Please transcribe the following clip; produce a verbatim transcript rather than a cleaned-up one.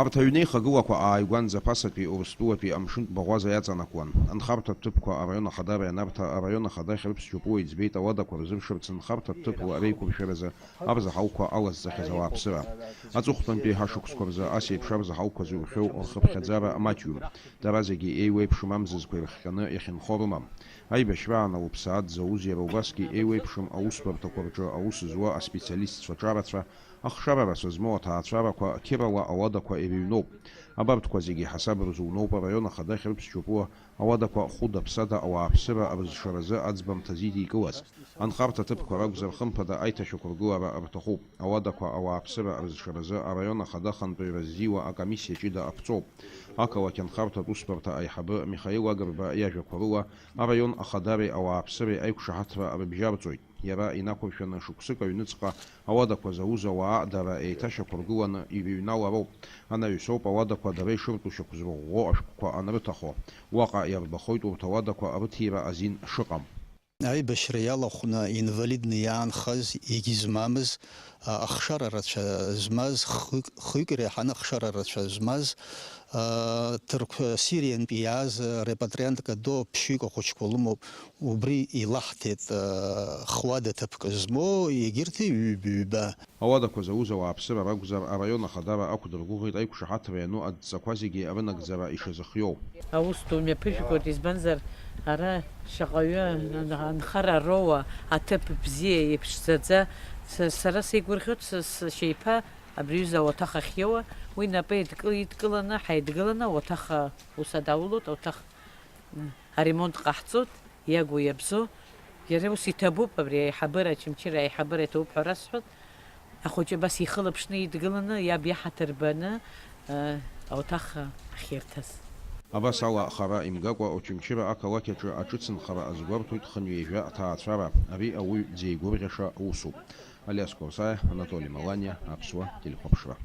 Арҭ аҩнеихагылақәа ааигәанӡа ԥасатәи Урыстәылатәи амшынтә баӷәаза иаҵанакуан. Анхарҭа ҭыԥқәа араион ахадара ианарҭа, араион ахада Хьрыԥс Џьопуа иӡбеит, ауадақәа рзыршырц нхарҭа ҭыԥла реиқәыршәаразы арзаҳалқәа алазҵахьаз ауааԥсыра. Аҵыхәтәантәи ҳашықәсқәа рзы ас еиԥш арзаҳалқәа зыҩхьоу рхыԥхьаӡара маҷҩым. Дара зегьы еиуеиԥшым амзызқәа ирыхҟьаны иахьынхо рымам. Аибашьраан ауаҩԥсы зауз иара убасгьы еиуеиԥшым аусбарҭақәа рҿы аус зуа аспециалистцәа ҿарацәа, ахшара рацәа змоу аҭаацәарақәа қьырала ауадақәа ирыҩноуп. Абарҭқәа зегьы ҳасаб рзуноуп араион ахада Хьрыԥс Џьопуа ауадақәа хәыда-ԥсада ауааԥсыра арызшаразы аӡбамҭа зидикылаз. Анхарҭа ҭыԥқәа ракәзар, хымԥада аиҭашьақәыргылара рҭахуп. Ауадақәа ауааԥсыра арызшаразы араион ахада хантәаҩра ззиуа акомиссиа ҷыда аԥҵоуп. Ақалақь анхарҭатә усбарҭа аиҳабы Михаил Агрба иажәақәа рыла, араион ахадареи ауааԥсыреи аиқәшаҳаҭра рыбжьарҵоит. Иара инақәыршәаны шықәсык аҩныҵҟа ауадақәа зауз ауаа дара еиҭашьақәыргыланы ирыҩналароуп. Анаҩсоуп ауадақәа дара ишыртәу шьақәзырӷәӷәо ашәҟәқәа анрыҭахо. Уаҟа иарбахоит урҭ ауадақәа рыҭира азин шыҟам. Аибашьра иалахәны инвалидны иаанхаз, егьизмамыз, а, ахшара рацәа змаз, хҩык, хҩык иреиҳаны ахшара рацәа змаз, а, ҭырқә Сириантәи иааз, а, репатриантка ду ԥшьҩык ахәыҷқәа лымоуп, убри илаҳҭеит, а, хҩада ҭыԥк змоу, егьырҭ ҩба-ҩба. Ауадақәа зауз ауааԥсыра ракәзар, араион ахадара ақәдыргәыӷит аиқәшаҳаҭра иану адҵақәа зегьы рынагӡара ишазыхиоу. Аус ду мҩаԥыжәгоит, избанзар, ара шаҟаҩы анхара роуа, аҭыԥ бзиа, иԥшӡаӡа, са, сара сеигәырӷьоит, са, сшьеиԥа абри аҩыза ауаҭах ахьиоуа, уи напы еидкыл-, идкыланы, ҳаидгыланы ауаҭах, аус адаулоит, ауаҭах, м, аремонт ҟаҳҵоит, иагу иабзоу. Иара ус иҭабуп, абри аиҳабыра, Очамчыра аиҳабыра иҭабуп ҳәа расҳәоит. Ахәыҷы абас ихылаԥшны идгыланы, иаб иаҳаҭыр баны, э, ауаҭах ахьирҭаз. Абас ала, хара имгакәа, Очамчыра ақалақь аҿы аҿыцынхара азгәарҭоит хынҩажәа аҭаацәара. Ари ауаҩ дзеигәырӷьаша усуп. Алиас Курсаиа, Анатоли Маланиа, Аԥсуа телехәаԥшра.